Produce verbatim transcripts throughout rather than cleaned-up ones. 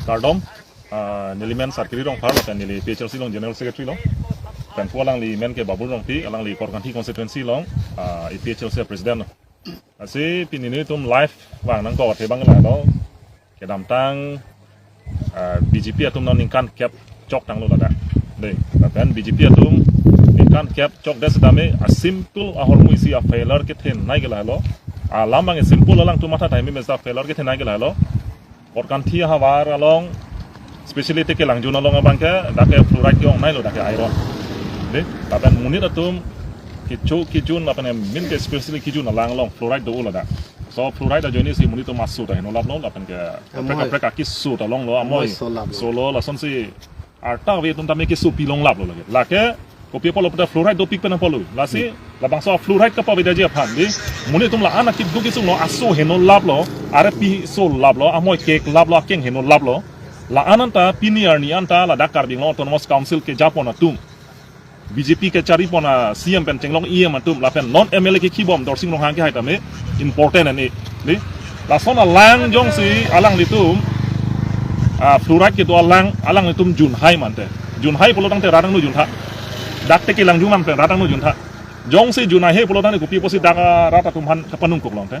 Kardom, ah, neli men Sarkiri Rongphar, lapen neli A P H L C along General Secretary lo. Lapen pu alangli men ke Babul Rongpi, alangli Korkanthi constituency along, ah, A P H L C president lo. Lasi pini nelitum live vang nangkok athe abang lahelo. Kedamtang, ah, B J P atum non ningkan kep chok tanglo ladak. Dei, lapen B J P atum ningkan kep chokdet setame a simple ahormu isi a failure kethenei ke lahelo. Alam abang simple, alangtum matha tahai me mesa failure kethenei ke lahelo. Korkanthi ahavar along, specially Teke Langjun along abang ke, dak ke fluoride ke-ongneilo, dak ke iron. Dei, lapen monit atum kecho kejun, lapen min ke specially kejun alang along fluoride do ladak. So fluoride ajoine si monit atum aso ta heno laplo, lapen ke kaprek Amoi. kaprek akeso ta longlo, amoi. Amoi so laplo. Solo lasonsi arta ave atum tame keso pilong laplo lake. Lake kopi apotlo puta fluoride dopik pen apotlo. Lasi labangso fluoride kapavedaji aphan dei, monit atum la-an akip duk isung lo, aso heno laplo, are piso laplo, amoi kek laplo, akeng heno laplo. La-an anta pini arni anta ladak Karbi Anglong Autonomous Council kejapon atum, B J P kecharipon a C E M pen chenglong E M atum, lapen non M L A kekhibom Dorsing Ronghang ke hai tame important ani. Dei, lason alang jongsi alanglitum, ah, fluoride kedo alang, alanglitum junhai mante. Junhai pulo tangte rat angno juntha. Dak Teke Langjun abang pen rat angno juntha. Jongsi junhai he pulo tangte kopi apotsi dak, ah, rat atum aphan kapanungkok longte.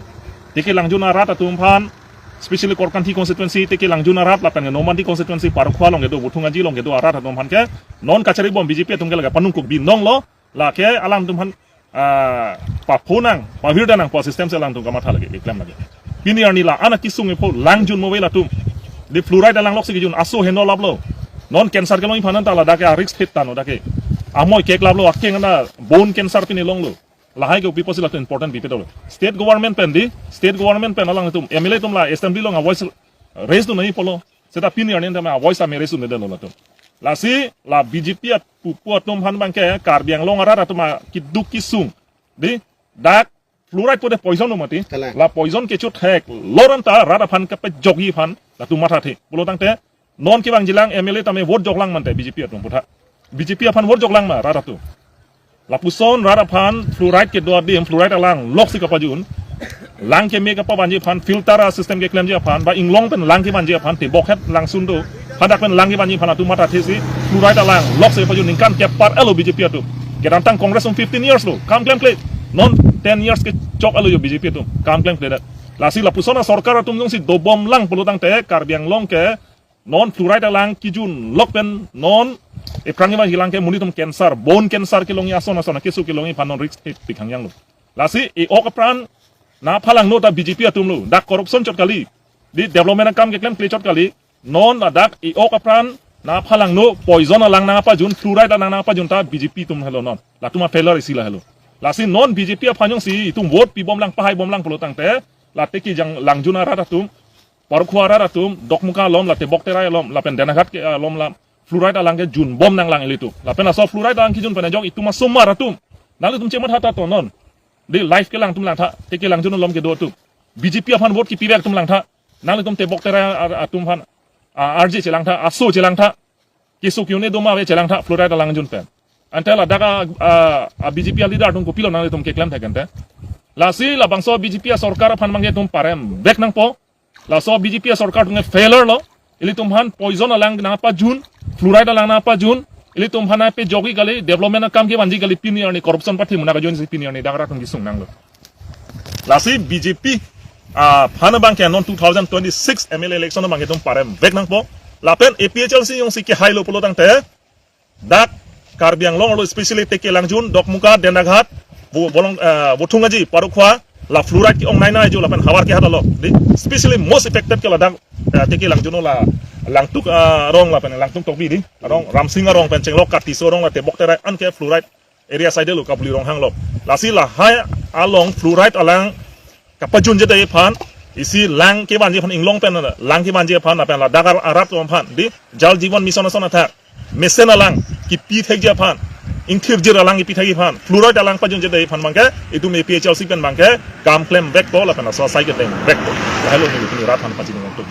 Teke Langjun arat atum aphan, specially Korkanthi constituency, Teke Langjun arat, lapen Nomandi constituency, Parokhowa along kedo, Vothungaji along kedo arat atum aphan ke non kacharibom B J P atum ke lake panungkok binong lo, lake alangtum aphan, ah, papho nang, pavirda nang pu system si alangtum kamatha lake, keklem lake. Pini arni la-an akesung epho lang junmo ave latum. Dei, fluoride alang loksi kejun, aso heno laplo. Non cancer kelongji aphan anta ladak ke a risk hit tano dak ke. Amoi kek laplo, akeng anta bone cancer pini longlo. Lahai ke kopi apotsi latum important pipe do. State government pen dei, state government pen alangtum, M L A atum la assembly along a voice raise do nangji apotlo. Seta pini arni tame a voice tame raise do-un-edetlo latum. Lasi la B J P at pupu atum aphan abang ke Karbi Anglong arat atum akiduk kisung. Dei, dak fluoride pute poison lo mati. Kalang. La poison kecho thek lor anta rat aphan kepejokji aphan latum mathathe. Pulo tangte non kevangjilang M L A tame vote joklang mante B J P atum putha. B J P aphan vote joklang ma rat atum. Lapuson rat aphan fluoride kedo adim, fluoride alang loksi kapajun. Lang keme kapavanji aphan, filter a system keklemji aphan, ba inglong pen lang kevanji aphan, tebokhet langsun do. Hadak pen lang kevanji aphan latum mathathesi fluoride alang loksi kapajun, ningkan kep par-etlo B J P atum. Kedamtang Congress atum fifteen years lo, kam klemkle. Non ten years kechok-etlo jo B J P atum, kam klemkledet. Lasi lapuson a sorkar atum jongsi dobomlang pulo tangte Karbi Anglong ke non fluoride alang kejun lok pen non ephrang kevanji alang ke monit atum cancer, bone cancer kelongji, ason ason akeso kelongji aphan non risk hit pik hangjang lo. Lasi e-ok apran nangpalangno ta B J P atum lo, dak corruption chot kali, dei, development akam keklemkle chot kali, non ladak e-ok apran nangpalangno, poison alang nangpajun, fluoride alang nangpajun ta B J P atum helo non. Latum a failure isi lahelo. Lasi non B J P aphan jongsi itum vote pibomlang, pahaibomlang pulo tangte, la Teke Langjun arat atum, Parokhowa arat atum, Dokmoka along, la Tebok Terai along, lapen Dena Ghat ke along la fluoride alang kejunbom nanglang ilitum. Lapen laso fluoride alang kejun pen ajok itum asomar atum, nanglitum chematha ta to non. Dei, live kelang atum langtha, Teke Langjun along kedo atum, B J P aphan vote kepivek atum langtha. Nanglitum Tebok Terai ar-, atum aphan, ah, arje chelangtha, aso chelangtha. Keso ke-un-e do ma ave chelangtha fluoride alang kejun pen. Ante ladak a, a, a B J P a leader atum kopilo nanglitum keklem thek ante. Lasi labangso B J P a sorkar aphan abang ke itum paremvek nangpo. Laso B J P a sorkar atum ke failure lo. Ilitum aphan poison alang nangpajun, fluoride alang nangpajun. Ilitum aphan pejokji kali, development akam kevanji kali, pini arni corruption party munak ajoinesi pini arni dak rat atum kesung nanglo. Lasi B J P, ah, aphan abang ke non two thousand twenty-six M L A election abang ke itum paremvek nangpo. Lapen A P H L C jongsi kehailo pulo tangte, dak Karbi Anglong arlo, specially Teke Langjun, Dokmoka, Dena Ghat, Vo-, Volong, ah, Vothungaji, Parokhowa, la fluoride ke-ongnei nai jo lapen havar kehat along. Dei, specially most affected ke ladak, ah, Teke Langjun la Langtuk, ah, arong lapen Langtuk Tokbi dei, arong Ramsing arong pen chenglok Katiso arong la Tebok Terai an ke fluoride area side lo, Kabuli Ronghang lo. Lasi lahai along fluoride alang kapajunjedetji aphan, isi lang kevanji aphan, inglong pen lang kevanji aphan, lapen ladak ar-, arat atum aphan, dei, Jal Jeevan Mission ason athak, mesen alang kipi thekji aphan, ingthirjir alang kipi thekji aphan, fluoride alang pajunjedetji aphan abang ke itum A P H L C pen abang ke kam klemvekpo lapen laso asai kedengvekpo. Lahelo neli pini rat aphan pachiningthu.